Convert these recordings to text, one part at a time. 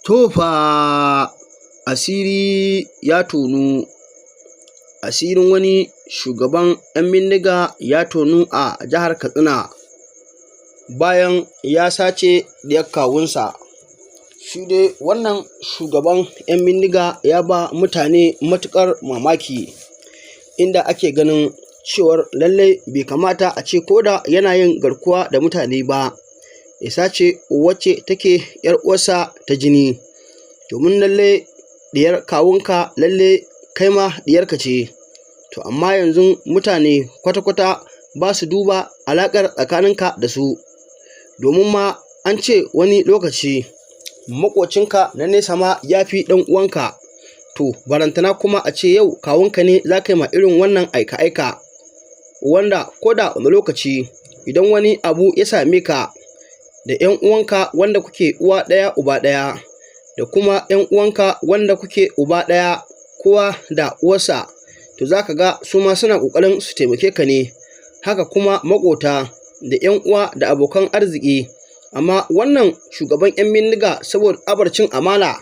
To fa, asiri ya tonu. Asirin wani shugaban 'yan bindiga ya tonu a jihar Katsina bayan ya sace ɗiyar kawunsa. Shi dai wannan shugaban 'yan bindiga ya ba mutane matuƙar mamaki, inda ake ganin cewar lallai bai kamata a ce ko da yana yin garkuwa da mutane ba, ya sace wacce take 'yar uwarsa ta jini, domin lallai ɗiyar kawunka lallai kai ma ɗiyarka ce. To amma yanzu mutane kwata-kwata ba su duba alaƙar tsakaninka da su, domin ma an ce wani lokaci maƙocinka na nesa ma ya fi ɗan uwanka. To barantana kuma a ce yau kawunka ne za ka yi ma irin wannan aika-aika, wanda ko da wani lokaci idan wani abu ya same ka da 'yan uwanka wanda kuke uwa ɗaya uba ɗaya, da kuma 'yan uwanka wanda kuke uba ɗaya kowa da uwarsa, to za ka ga su ma suna ƙoƙarin su taimake ka ne. Haka kuma maƙota da 'yan uwa da abokan arziki. Amma wannan shugaban 'yan bindiga, saboda tsabar cin amana,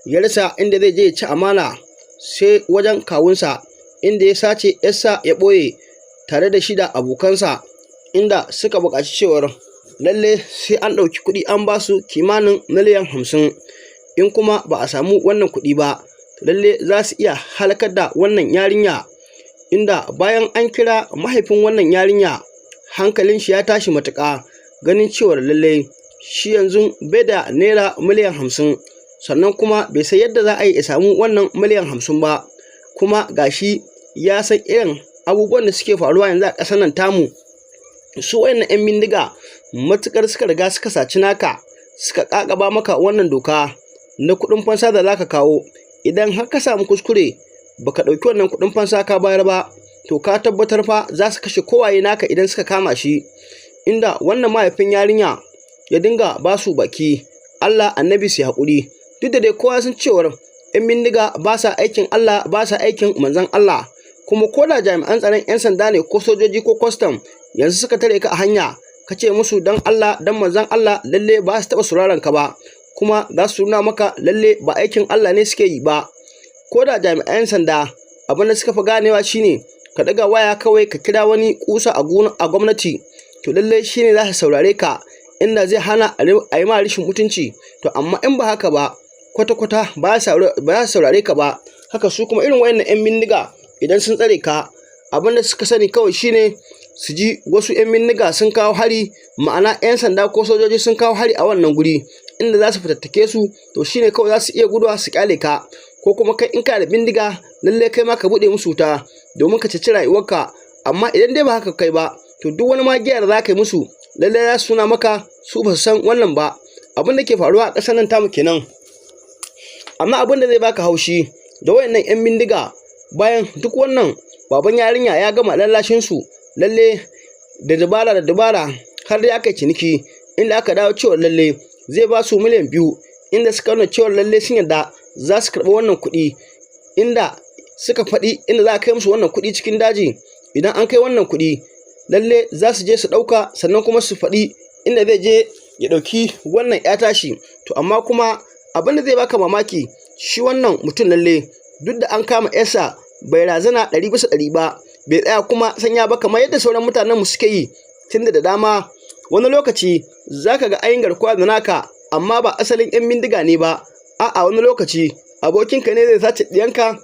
ya rasa inda zai je ya ci amana sai wajen kawunsa, inda ya sace 'yarsa ya ɓoye tare da shi da abokansa, inda suka buƙaci cewar lalle sai an ɗauki kuɗi an ba su kimanin miliyan 50. In kuma ba a samu wannan kuɗi ba, lalle za su iya halakar da wannan yarinya. Inda bayan an kira mahaifin wannan yarinya, hankalin shi ya tashi matuƙa, ganin cewar lalle shi yanzu bai da naira miliyan 50, sannan kuma bai san yadda za a yi ya samu wannan miliyan 50 ba. Kuma gashi ya san irin abubuwan da suke faruwa yanzu a ƙasar nan tamu. Su waɗannan 'yan bindiga, matuƙar suka riga suka saci naka, suka ƙaƙaba maka wannan doka na kuɗin fansa da za ka kawo, idan har ka samu kuskure baka ɗauki wannan kuɗin fansa ka bayar ba, to ka tabbatar fa za su kashe kowaye naka idan suka kama shi. Inda wannan mahaifin yarinya ya dinga ba su baki, Allah, Annabi, su haƙuri, duk da dai kowa san cewar 'yan bindiga ba sa aikin Allah, ba sa aikin manzon Allah. Kuma ko da jami'an tsaron 'yan sanda ne ko sojoji ko kwastam yanzu suka tare ka a hanya, ka ce musu dan Allah, dan manzon Allah, lalle ba su taɓa sauraron ka ba, kuma za su nuna maka lalle ba aikin Allah ne suke yi ba. Ko da jami'an sanda, abin da suka fi ganewa shine ka ɗaga waya kawai ka kira wani kusa a gwamnati, to lalle shine za su saurare ka, inda zai hana a yi ma rashin mutunci. To amma in ba haka ba, kwata-kwata ba za su saurare ka ba. Haka su kuma irin waɗannan 'yan bindiga, idan sun tsare ka, abin da suka sani kawai shine su ji wasu 'yan bindiga sun kawo hari, ma'ana 'yan sanda ko sojoji sun kawo hari a wannan guri inda za su fatattake su, to shine kawai za su iya guduwa su kyale ka. Ko kuma kai in kana da bindiga, lallai kai ma ka buɗe musu wuta domin ka ceci rayuwarka. Amma idan dai ba haka kai ba, to duk wani magiya da za ka yi musu, lallai za su nuna maka su ba su san wannan ba. Abin da ke faruwa a ƙasar nan tamu kenan. Amma abin da zai baka haushi da waɗannan 'yan bindiga, bayan duk wannan baban yarinya ya gama lallashin su, lalle da dabara da dabara har dai aka yi ciniki, inda aka dawo cewa lalle zai ba su miliyan 2, inda suka nuna cewa lalle sun yarda za su karɓi wannan kuɗi, inda suka faɗi inda za a kai musu wannan kuɗi cikin daji. Idan an kai wannan kuɗi, lalle za su je su ɗauka, sannan kuma su faɗi inda zai je ya ɗauki wannan ‘ya tashi. To amma kuma abin da zai baka mamaki, shi wannan mutum lalle duk da an kama ‘yarsa, bai razana 100% ba, bai tsaya kuma sanya ba kamar yadda sauran mutanen mu suke yi, tunda da dama wani lokaci za ka ga an yi garkuwa da naka, amma ba asalin 'yan bindiga ne ba. A'a, wani lokaci abokinka ne zai sace ɗiyanka,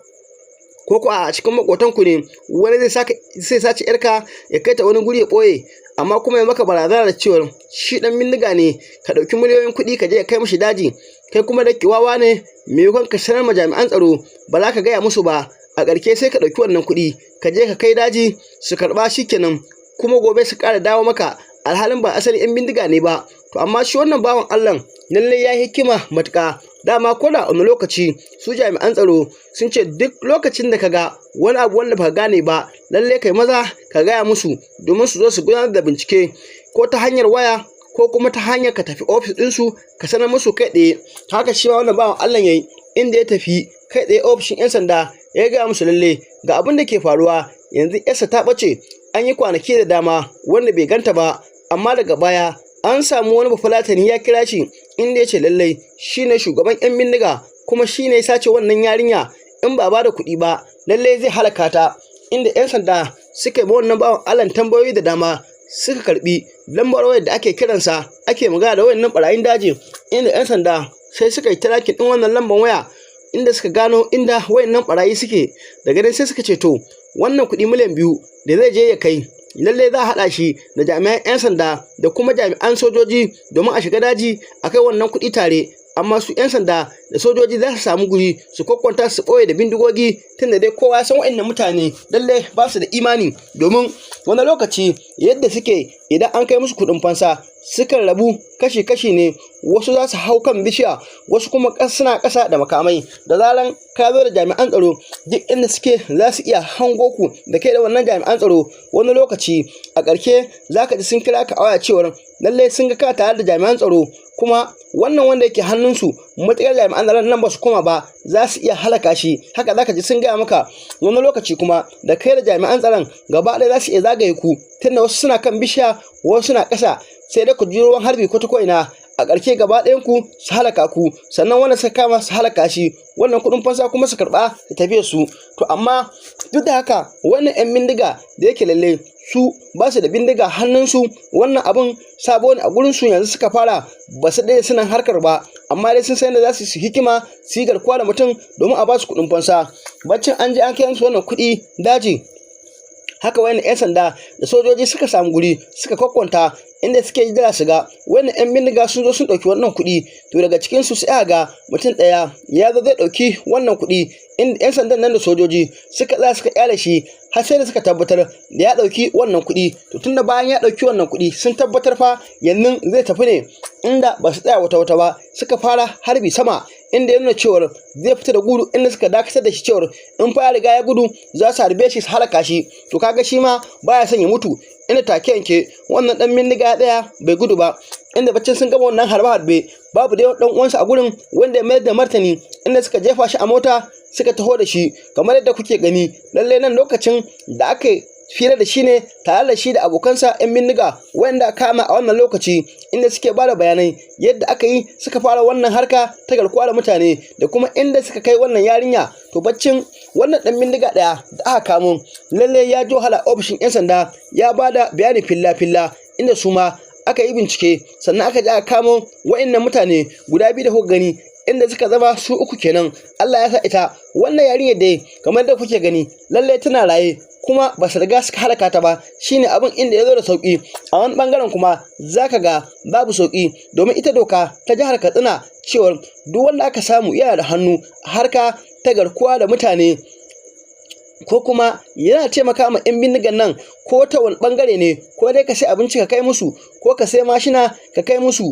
ko ko a cikin maƙotanku ne wani zai sace ‘yarka ya kai ta wani guri ya ɓoye, amma kuma ya maka barazana da cewar shi ɗan bindiga ne, ka ɗauki miliyoyin kuɗi ka je ka kai mishi daji. Kai kuma da wawa ne, maimakon ka sanar ma jami'an tsaro, ba za ka gaya musu ba. A ƙarshe sai ka ɗauki wannan kuɗi ka je ka kai daji, su karɓa, shikenan, kuma gobe su ƙara dawo maka, alhalin ba asalin 'yan bindiga ne ba. To amma shi wannan bawan Allah lallai ya yi hikima matuƙa. Dama ko da wani lokaci su jami'an tsaro sun ce duk lokacin da ka ga wani abu wanda baka gane ba, lallai kai maza ka gaya musu domin su zo su gudanar da bincike, ko ta hanyar waya ko kuma ta hanyar ka tafi ofis ɗinsu ka sanar musu kai tsaye. Haka shi ma wannan bawan Allah ya yi, inda ya tafi kai tsaye ofishin 'yan sanda ya gaya musu lalle ga abin da ke faruwa yanzu, 'yarsa ta ɓace, an yi kwanaki da dama wanda bai ganta ba, amma daga baya An samu wani Bafulatani ya kira shi, inda ya ce lallai shi ne shugaban 'yan bindiga, kuma shi ne ya sace wannan yarinya. In ba ba da kuɗi ba, lallai zai halaka ta. Inda 'yan sanda suka yi wannan bawan Allah tambayoyi da dama, suka karbi lambar wayar da ake kiransa ake magana da wayannan barayin daji, inda 'yan sanda sai suka yi tracking ɗin wannan lambar waya, inda suka gano inda wayannan barayi suke. Daga nan sai suka ce to, wannan kuɗi miliyan 2 da zai je ya kai, lallai za a haɗa shi da jami'an 'yan sanda da kuma jami'an sojoji domin a shiga daji a kai wannan kuɗi tare. Amma su 'yan sanda da sojoji za su samu guri su kwakwanta, su ɓoye da bindigogi, tunda dai kowa ya san waɗannan mutane lallai ba su da imani. Domin wani lokaci yadda suke, idan an kai musu kuɗin fansa, sukan rabu kashi-kashi ne. Wasu za su hau kan bishiya, wasu kuma suna ƙasa da makamai. Da zaran ka zo da jami'an tsaro, duk inda suke za su iya hango ku da kai da wannan jami'an tsaro. Wani lokaci a ƙarshe za ka ji sun kira ka a waya cewar lallai sun ga ka tare da jami'an tsaro, kuma wannan wanda yake hannunsu, matuƙar jami'an tsaron nan ba su koma ba, za su iya halaka shi. Haka za ka ji sun gaya maka. Wani lokaci kuma da kai da jami'an tsaron gaba ɗaya za su iya zagaye ku, tunda wasu suna kan bishiya, wasu suna ƙasa, sai dai ku ji ruwan harbi ko ta ko'ina. A ƙarshe gaba ɗayan ku su halaka ku, sannan wanda suka kama su halaka shi, wannan kuɗin fansa kuma su karɓa da tafiyar su. To amma duk da haka, wannan 'yan bindiga da yake lalle su ba su da bindiga hannunsu, wannan abun sabo ne a gurin su, yanzu suka fara, ba su ɗaya suna harkar ba, amma dai sun san da za su yi hikima su yi garkuwa da mutum domin a ba su kuɗin fansa. Baccin an je an kai musu wannan kuɗi daji, haka wayannan 'yan sanda da sojoji suka samu guri suka kwakwanta, inda suke jira su ga wannan 'yan bindiga sun zo sun ɗauki wannan kuɗi. To daga cikin su sai ga mutum ɗaya ya zo zai ɗauki wannan kuɗi, inda 'yan sandan nan da sojoji suka tsaya suka kyale shi har sai da suka tabbatar da ya ɗauki wannan kuɗi. To tunda bayan ya ɗauki wannan kuɗi sun tabbatar fa yanzu zai tafi ne, inda ba su tsaya wata wata ba, suka fara harbi sama, inda ya nuna cewar zai fita da gudu, inda suka dakatar da shi cewar in fa ya riga ya gudu, za su harbe shi su halaka shi. To kaga shi ma baya son ya mutu, inda take yanke wannan dan bindiga ya tsaya bai gudu ba, inda baccin sun gama wannan harbe harbe, babu dai dan uwansa a gurin wanda ya mayar da martani, inda suka jefa shi a mota suka taho da shi kamar yadda kuke gani. Lalle nan lokacin da aka fira da shi ne tare da shi da abokansa 'yan bindiga wanda kama a wannan lokaci, inda suke bada bayanai yadda aka yi suka fara wannan harka ta garkuwa da mutane da kuma inda suka kai wannan yarinya. To baccin wannan dan bindiga daya da aka kamo, lalle ya ji wahala ofishin 'yan sanda, ya bada bayani filla filla, inda su ma aka yi bincike, sannan aka je aka kamo wa'annan mutane guda biyu da kuka gani, inda suka zama su uku kenan. Allah ya sa ita wannan yarinyar dai, kamar da kuke gani, lalle tana raye kuma ba su riga suka halaka ta ba. Shine abin inda ya zo da sauki. A wani bangaren kuma zaka ga babu sauki, domin ita doka ta jihar Katsina cewar duk wanda aka samu yana da hannu a harka ta garkuwa da mutane, ko kuma yana taimaka ma 'yan bindigan nan ko ta wani bangare ne, ko dai ka sai abinci ka kai musu, ko ka sai mashina ka kai musu,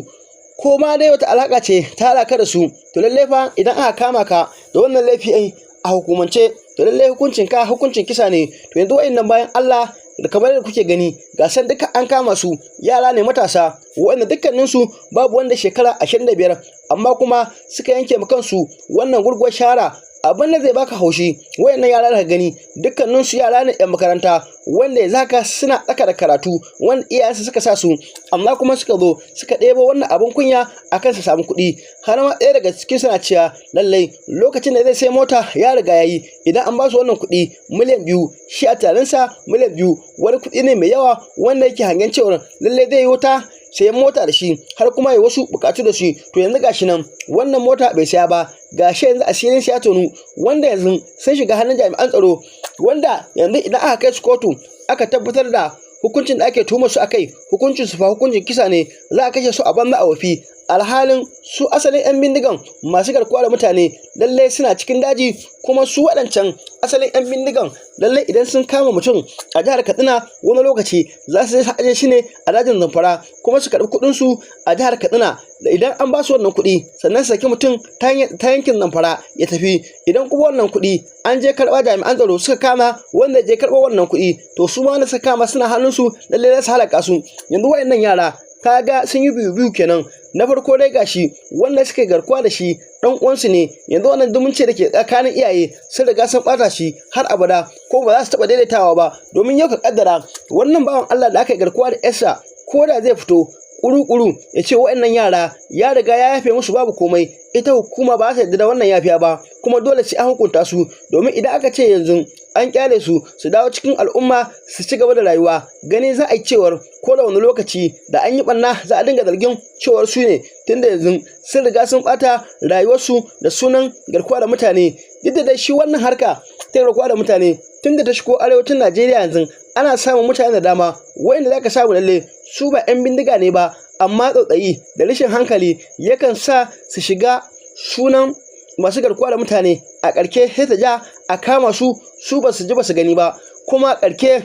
ko ma dai wata alaka ce ta haɗa ka da su, to lallai fa idan aka kama ka da wannan laifi a hukumance, to lallai hukuncin ka hukuncin kisa ne. To yanzu wa'annan bayan Allah da kamar yadda kuke gani, ga san duka an kama su, yara ne matasa waɗanda dukkaninsu babu wanda shekara 25, amma kuma suka yanke ma kansu wannan gurguwar shawara. Abin da zai baka haushi, wayannan yara da gani, dukkaninsu yara ne 'yan makaranta, wanda yanzu haka suna tsaka da karatu, wanda iyayensu suka sa su, amma kuma suka zo suka ɗebo wannan abin kunya akan su samu kuɗi. Har ma ɗaya daga cikin suna cewa lallai lokacin da zai sai mota ya riga ya yi idan an ba su wannan kuɗi miliyan 2. Shi a tunaninsa miliyan 2 wani kuɗi ne mai yawa, wanda yake hangen cewar lallai zai yi wuta sayan mota da shi, har kuma ya wasu bukatu da shi. To yanzu gashi nan wannan mota bai saya ba, gashi yanzu asirin ya tonu, wanda yanzu sun shiga hannun jami'an tsaro, wanda yanzu idan aka kai su kotu aka tabbatar da hukuncin da ake tuhumar su akai, hukuncin su fa hukuncin kisa ne, za a kashe su a banza a wofi. Alhalin su asalin 'yan bindigan masu garkuwa da mutane lallai suna cikin daji, kuma su waɗancan asalin 'yan bindigan lallai idan sun kama mutum a jihar Katsina, wani lokaci za su je su aje shi ne a dajin Zamfara, kuma su karɓi kuɗin su a jihar Katsina. Da idan an ba su wannan kuɗi, sannan su saki mutum ta yankin Zamfara ya tafi. Idan kuma wannan kuɗi an je karɓa, jami'an tsaro suka kama wanda je karɓa wannan kuɗi, to su ma wanda suka kama suna hannunsu, lallai za su halaka su. Yanzu waɗannan yara kaga sun yi biyu biyu kenan. Na farko dai gashi wanda suka garkuwa da shi dan uwansu ne. Yanzu wannan zumunci da ke tsakanin iyaye sun riga sun bata shi har abada, ko ba za su taba daidaitawa ba. Domin yau ka kaddara wannan bawan Allah da aka yi garkuwa da yarsa, ko da zai fito, Ƙuru-ƙuru ya ce waɗannan yara ya riga ya yafe musu, babu komai. Ita hukuma ba ta yarda da wannan yafiya ba, kuma dole sai an hukunta su, domin idan aka ce yanzu an kyale su su dawo cikin al'umma su ci gaba da rayuwa, gani za a yi cewar ko da wani lokaci da an yi ɓanna za a dinga zargin cewar su ne, tunda yanzu sun riga sun ɓata rayuwarsu da sunan garkuwa da mutane. Duk da dai shi wannan harka ta garkuwa da mutane, tunda ta shigo arewacin Najeriya, yanzu ana samun mutane da dama waɗanda za ka samu lalle su ba 'yan bindiga ne ba, amma tsautsayi da rashin hankali yakan sa su shiga sunan masu garkuwa da mutane. A ƙarshe sai ta ja a kama su, su ba su ji ba su gani ba. Kuma a ƙarshe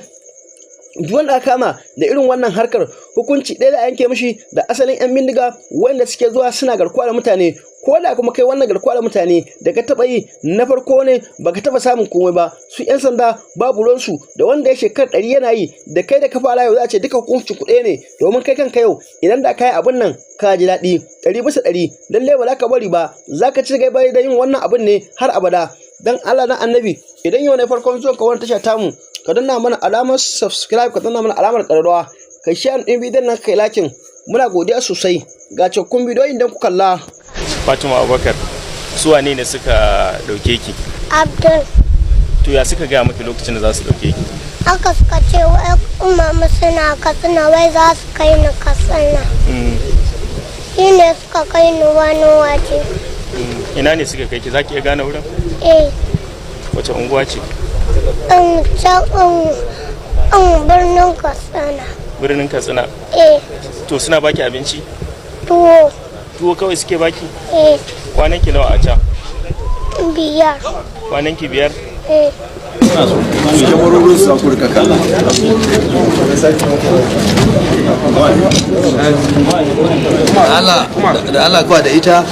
duk wanda aka kama da irin wannan harkar, hukunci ɗaya da a yanke mishi da asalin 'yan bindiga wanda suke zuwa suna garkuwa da mutane. Ko da kuma kai wannan garkuwa da mutane da ka taɓa yi na farko ne, baka taɓa samun komai ba, su 'yan sanda babu ruwansu da wanda ya shekara 100 yana yi da kai da ka fara yau. Za a ce duka hukuncin ku ɗaya ne, domin kai kanka yau idan da ka yi abun nan ka ji daɗi 100%, lallai ba za ka bari ba, za ka ci gaba da yin wannan abun ne har abada. Dan Allah dan Annabi, idan yau ne farkon zuwan ka wannan tasha tamu, ka danna mana alamar subscribe, ka danna mana alamar ƙararrawa, kai share ɗin bidiyon nan, kai liking. Muna godiya sosai. Ga cikakkun bidiyoyin don ku kalla. Fatima Abubakar, su wane ne suka dauke ki? Abdul. To, ya suka gaya maki lokacin da za su dauke ki? Aka suka ce wai mama suna Katsina, wai za su kai ni Katsina. Shi ne suka kai ni wani waje. Ina ne suka kai ki? Za ki iya gane wurin? Eh. Wace unguwa ce? In can in birnin Katsina. Birnin Katsina? Eh. To, suna baki abinci? Tuwo. Tuwo kawai suke baki? Eh. Kwanan ki nawa a can? 5. Kwanan ki 5? Eh. Kyamarorin su za ku rika kalla. Allah da Allah kuwa da ita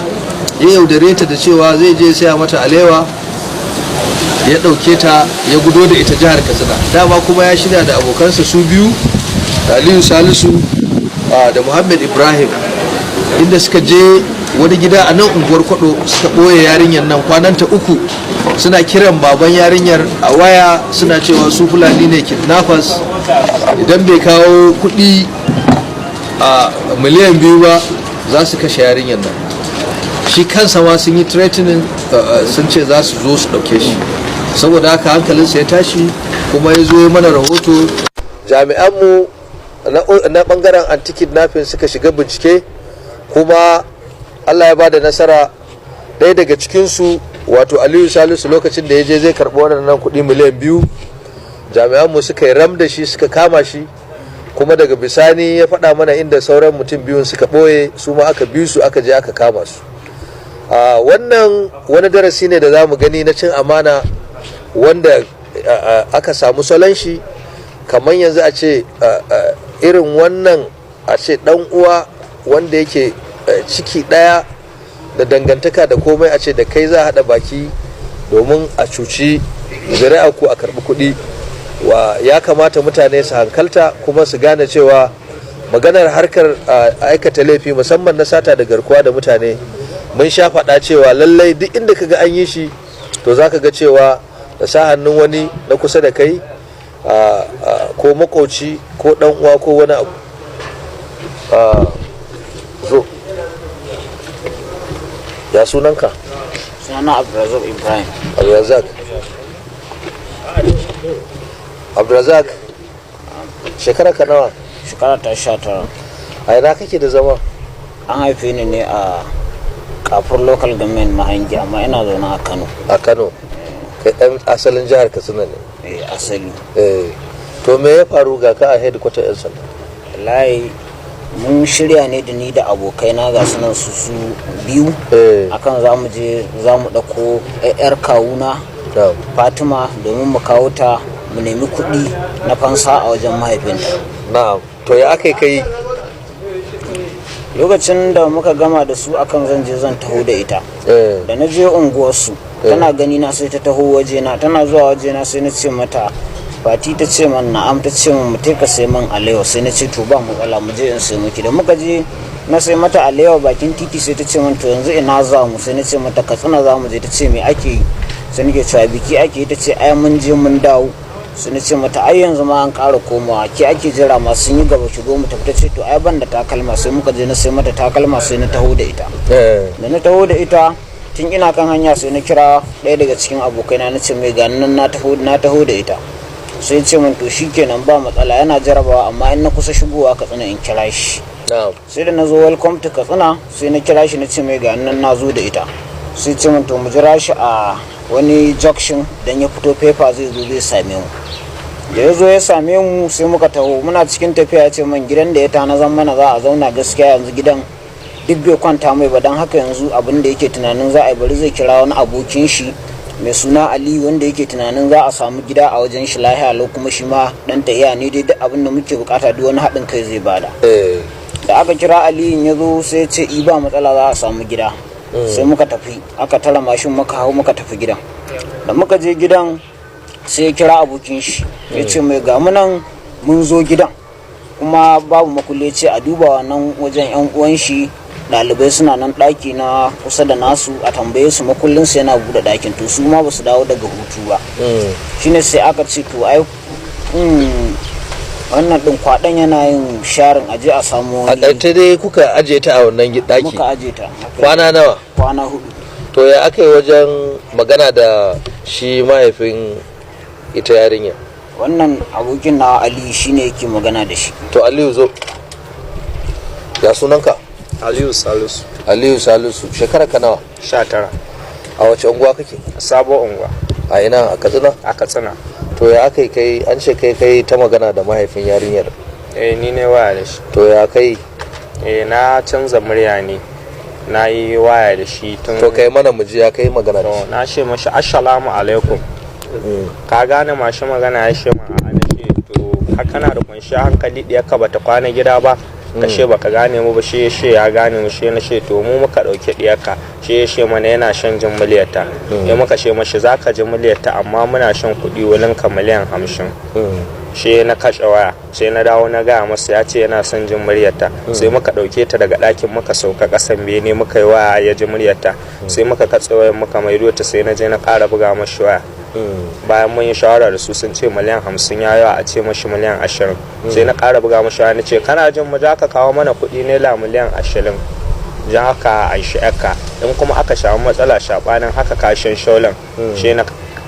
ya yaudare ta da cewa zai je saya mata alewa, ya ɗauke ta ya gudo da ita jihar Katsina. Dama kuma ya shirya da abokansa su biyu, da Aliyu Salisu da Muhammad Ibrahim, inda suka je wani gida a nan unguwar Kwado suka ɓoye yarinyar nan kwananta 3, suna kiran baban yarinyar a waya suna cewa su Fulani ne kidnappers, idan bai kawo kuɗi a miliyan 2 ba za su kashe yarinyar nan. Shi kansa ma sun yi threatening, sun ce za su zo su ɗauke shi. Saboda haka hankalinsa ya tashi kuma ya zo ya mana rahoto. Jami'anmu na bangaren anti-kidnapping suka shiga bincike, kuma Allah ya bada nasara. Ɗaya daga cikinsu, wato Aliyu Salisu, lokacin da ya je zai karɓi waɗannan kuɗi miliyan 2, jami'anmu suka yi ram da shi suka kama shi. Kuma daga bisani ya faɗa mana inda sauran mutum biyun suka ɓoye, su ma aka bi su aka je aka kama su. Wannan wani darasi ne da za mu gani na cin amana wanda aka samu salon shi. Kamar yanzu a ce irin wannan, a ce ɗan uwa wanda yake ciki ɗaya da dangantaka da komai, a ce da kai za a haɗa baki domin a cuci zuri'a ku a karɓi kuɗi. Wa ya kamata mutane su hankalta kuma su gane cewa maganar harkar aikata laifi, musamman na sata da garkuwa da mutane, mun sha faɗa cewa lallai duk inda kaga an yi shi, to za ka ga cewa da sa hannun wani na kusa da kai, ko makoci ko ɗan uwa ko wani abu. Zo, ya sunanka? Sunana Abdulrazak Ibrahim. Abdulrazak, Abdulrazak, shekara ka nawa? Shekara ta 19. A ina kake da zama? An haife ni ne a Kafur Local Government, Mahangi, amma ina zaune a Kano. A Kano. Kai ɗan asalin jihar Katsina ne? Eh, asali. Eh, to me ya faru ga ka a headquarter 'yan sanda? Wallahi mun shirya ne da ni da abokaina, ga su nan su su biyu, akan za mu je za mu ɗauko 'yar kawuna Fatima domin mu kawo ta mu nemi kuɗi na fansa a wajen mahaifinta. Na'am, to ya aka kai? Lokacin da muka gama da su akan zan je zan taho da ita, da na je unguwarsu, tana gani na sai ta taho wajena. Tana zuwa wajena sai na ce mata, "Fati?" Ta ce man, "Na'am." Ta ce min mu ka sai man alewa. Sai na ce, "To, ba matsala, mu je in sai miki." Da muka je na sai mata alewa bakin titi, sai ta ce min, "To, yanzu ina za mu?" Sai na ce mata, "Katsina za mu je." Ta ce, "Me ake yi?" Sai nake cewa, "Biki ake yi." Ta ce, "Ai mun je mun dawo." Sai na ce mata ai yanzu ma an ƙara komawa, ke ake jira ma, sun yi gaba, shigo mu tafi. Ta ce to ai ban da takalma. Sai muka je na sai mata takalma, sai na taho da ita. Da na taho da ita, tun ina kan hanya sai na kira ɗaya daga cikin abokaina, na ce mai ga nan na taho, na taho da ita. Sai ce min to shikenan, ba matsala, yana jarabawa, amma in na kusa shigowa Katsina in kira shi. Sai da na zo Welcome to Katsina sai na kira shi, na ce mai ga nan na zo da ita. Sai ce min to mu jira shi a wani junction, dan ya fito paper zai zo zai same mu. Da ya zo ya same mu, sai muka taho. Muna cikin tafiya ya ce min gidan da ya tanazan mana za a zauna, gaskiya yanzu gidan duk bai kwanta mai ba. Don haka yanzu abin da yake tunanin za a yi, bari zai kira wani abokin shi mai suna Ali, wanda yake tunanin za a samu gida a wajen shi lahiya lau, kuma shi ma dan tahiya ne dai, duk abin da muke bukata, duk wani haɗin kai zai bada. Da aka kira Aliyu ya zo, sai ya ce i ba matsala, za a samu gida. Sai muka tafi, aka tara mashin, muka hau muka tafi gidan. Da muka je gidan, sai ya kira abokin shi, ya ce mai ga nan mun zo gidan kuma babu makulle, ce a duba wannan wajen yan uwan shi ɗalibai suna nan ɗaki na kusa da nasu, a tambaye su, makullin su yana buɗe ɗakin. To su ma ba su dawo daga hutu ba. Shine sai aka ce to ai wannan ɗin kwaɗon yana yin sharing, aje a samu A wani. ƙarshe dai kuka ajiye ta a wannan ɗaki? Muka aje ta. Kwana nawa? Kwana 4. To ya aka yi wajen magana da shi mahaifin ita yarinya? Wannan abokin na Ali shine yake magana da shi. To Aliyu, zo. Ya sunanka? Aliyu Salisu. Aliyu Salisu, shekara ka nawa? 19. A wace unguwa kake? Sabo Unguwa. A ina, a Katsina? A Katsina. To ya aka yi kai, an ce kai kai ta magana da mahaifin yarinyar? Eh, ni ne waya da shi. To ya kai? Eh, na canza murya ne. Na yi waya da shi tun. To kai mana mu ji ya kai magana da To shi. na ce mashi assalamu alaikum. Ka gane mashi magana? Ya ce ma a'a. Na ce to har kana da kwanciyar hankali, ɗiyarka bata kwana gida ba, ka ce baka gane mu ba? Shi ya ce ya gane mu. Shi na ce to mu muka ɗauki ɗiyarka. Shi ya ce mana yana shan jin muryarta. Ya muka ce mashi za ka ji muryarta, amma muna shan kuɗi wurin ka miliyan 50. Shi na kashe waya, sai na dawo na gaya masa ya ce yana son jin muryarta. Sai muka ɗauke ta daga ɗakin, muka sauka ƙasan bene, muka yi waya, ya ji muryarta. Sai muka katse wayar, muka maido ta. Sai na je na ƙara buga mashi waya. Bayan mun yi shawara da su, sun ce miliyan 50 ya yawa, a ce mashi miliyan 20. Sai na ƙara buga mashi waya, na ce kana jin mu, za ka kawo mana kuɗi naira miliyan 20, jan haka a shi aka in kuma aka samu matsala shaɓanin haka kashin shaulan. Shi na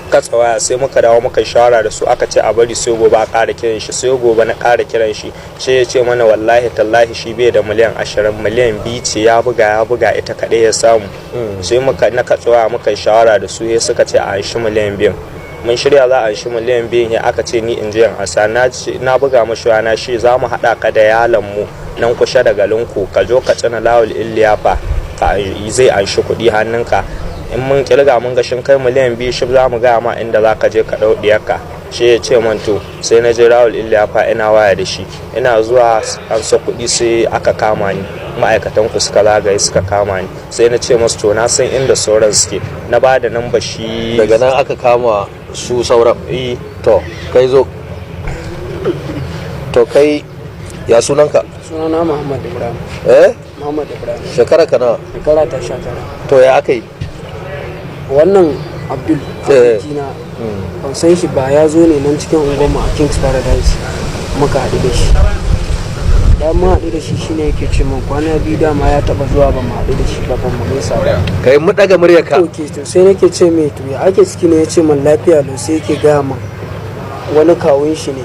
katsa waya. Sai muka dawo muka yi shawara da su, aka ce a bari sai gobe a ƙara kiran shi. Sai gobe na ƙara kiran shi, sai ya ce mana wallahi tallahi shi bai da miliyan 20, miliyan 2 ce, ya buga ya buga, ita kaɗai ya samu. Sai muka na katsa waya, muka yi shawara da su, sai suka ce a shi miliyan 2. Mun shirya za a shi miliyan 2, ya aka ce ni in je in asa. Na buga mashi waya, na shi za mu haɗa ka da yalan mu nan kusa da galinku, ka zo ka tsina lawul illiyafa, ka zai anshi kuɗi hannunka. In mun kirga mun ga shin kai miliyan 2 shi, za mu gaya ma inda za ka je ka ɗau ɗiyarka. Shi ya ce man to. Sai na je rawul illiyafa, ina waya da shi, ina zuwa an sa kuɗi, sai aka kama ni. Ma'aikatan ku suka zagaye suka kama ni. Sai na ce masu to na san inda sauran suke, na ba da namba shi. Daga nan aka kama su sauran? Eh. To kai zo. To kai, ya sunanka? Sunana Muhammad Ibrahim. Eh? Muhammad Ibrahim. Shekara ka nawa? Shekara ta 19. To ya aka yi? Wannan Abdul, abokina, ban san shi ba, ya zo ne nan cikin unguwarmu a Kings Paradise muka haɗu da shi. Da mun haɗu da shi, shine yake ce min kwana biyu dama ya taɓa zuwa, ba mu haɗu da shi ba, ban mu gaisa ba. Kai mu daga muryarka. Ok, to sai nake ce mai to ya ake ciki ne? Ya ce min lafiya lau. Sai yake gaya min wani kawun shi ne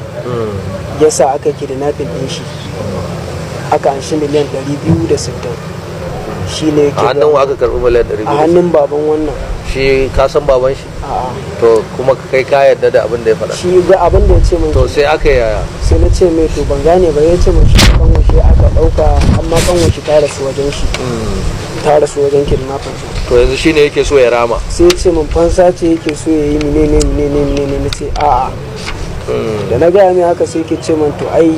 ya sa aka kidnapping ɗin shi, aka anshi miliyan 260. Shi ne yake A hannun wa aka karɓi miliyan ɗari A biyu? hannun baban wannan. Shi ka san baban shi? A'a. To kuma kai ka yarda da abin da ya faɗa? Shi ga abin da ya ce min. To sai aka yi yaya? Sai na ce mai to ban gane ba. Ya ce min shi kanwa shi aka ɗauka, amma kanwa shi ta rasu wajen shi, ta rasu wajen kidnapping. To yanzu shine yake so ya rama? Sai ya ce min fansa ce yake so ya yi, menene menene menene. Na ce a'a. Da na gaya mai haka, sai yake ce min to ai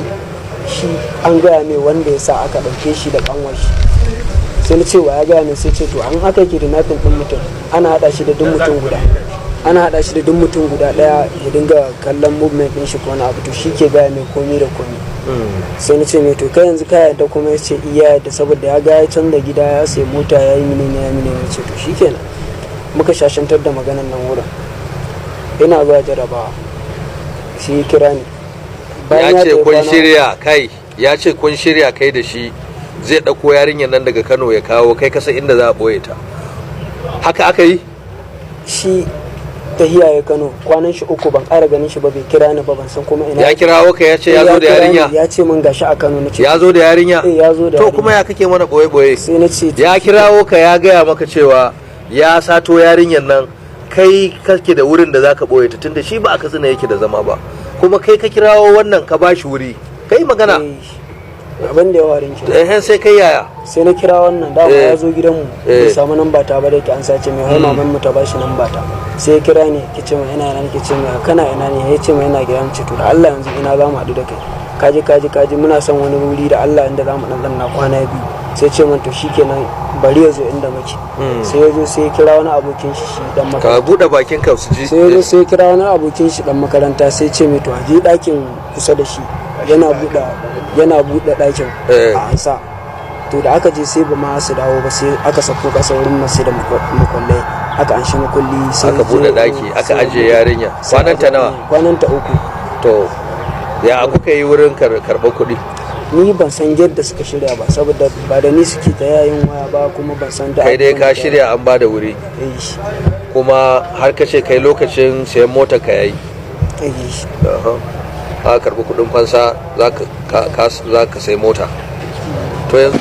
shi an gaya mai wanda ya sa aka ɗauke shi da kanwar shi. Sai na ce wa ya gaya mai? Sai ce to an aka kidnapping ɗin mutum, ana haɗa shi da duk mutum guda, ana haɗa shi da duk mutum guda ɗaya ya dinga kallon movement ɗin shi ko wani abu. To shi ke gaya mai komi da komi. Sai na ce mai to kai yanzu ka yarda? Kuma ya ce iya yarda, saboda ya ga ya canza gida, ya sai mota, ya yi menene ya menene. Ya ce to shikenan. Muka shashantar da maganan nan wurin. Ina zuwa jarabawa. Sai ya kira ni. Bayan Ya ce tafi kun kwana shirya kai, ya ce kun shirya kai da shi, zai ɗauko yarinyar nan daga Kano ya kawo, kai kasa inda za a ɓoye ta. Haka aka yi? Shi tahiya ya Kano, kwanan shi 3 ban ƙara ganin shi ba, bai kira ni ba, ban san kuma ina. Ya kirawo ka ya ce ya zo da kira ni, yarinya? Ya ce min gashi a Kano. Na ce Ya zo da yarinya? Eh, ya zo da To yarinya. kuma ya kake mana ɓoye-ɓoye? Sai na ce Ya kirawo ka ya gaya maka cewa ya sato yarinyar nan, kai kake da wurin da zaka ɓoye ta, tunda shi ba a Katsina yake da zama ba, kuma kai ka kirawo wannan ka bashi wuri kai magana. Eh, abin da ya warin ki. Eh, sai kai yaya? Sai na kira wannan dama ya zo gidanmu, bai samu namba ta ba, da yake an sace mai wai maman mu ta bashi namba ta. Sai ya kira ni, ke ce mai ina ina, ke ce mai kana ina ne, ya ce mai ina gidan. Ce to da Allah yanzu ina za mu haɗu da kai, kaji kaji kaji, muna son wani wuri da Allah inda za mu dan zanna kwana 2. Sai ce min to shikenan, bari ya zo inda muke. Sai ya zo, sai ya kira wani abokin shi, shi dan Ka makaranta. buɗe bakin ka su ji. Sai ya zo, sai ya kira wani abokin shi dan makaranta, sai ce mai to a je ɗakin kusa da shi, yana buɗe ɗakin a ansa. To da aka je, sai ba ma su dawo ba, sai aka sako ƙasa wurin masu da makullai, aka anshi makulli, sai Aka buɗe ɗaki, aka sai ajiye yarinya. Sai Kwanan ta ajiye nawa? yarinya. Kwanan ta 3. To ya kuka yi wurin karɓar kuɗi? Ni ban san yadda suka shirya ba, saboda ba da ni suke ta yayin waya ba, kuma ban san da Kai dai abubuwan ka da- shirya an ba da wuri? Eh. Kuma har ka ce kai lokacin sayan motar ka yayi? Eh. Aha. Aka karɓi kuɗin fansa, za ka sai mota. To yanzu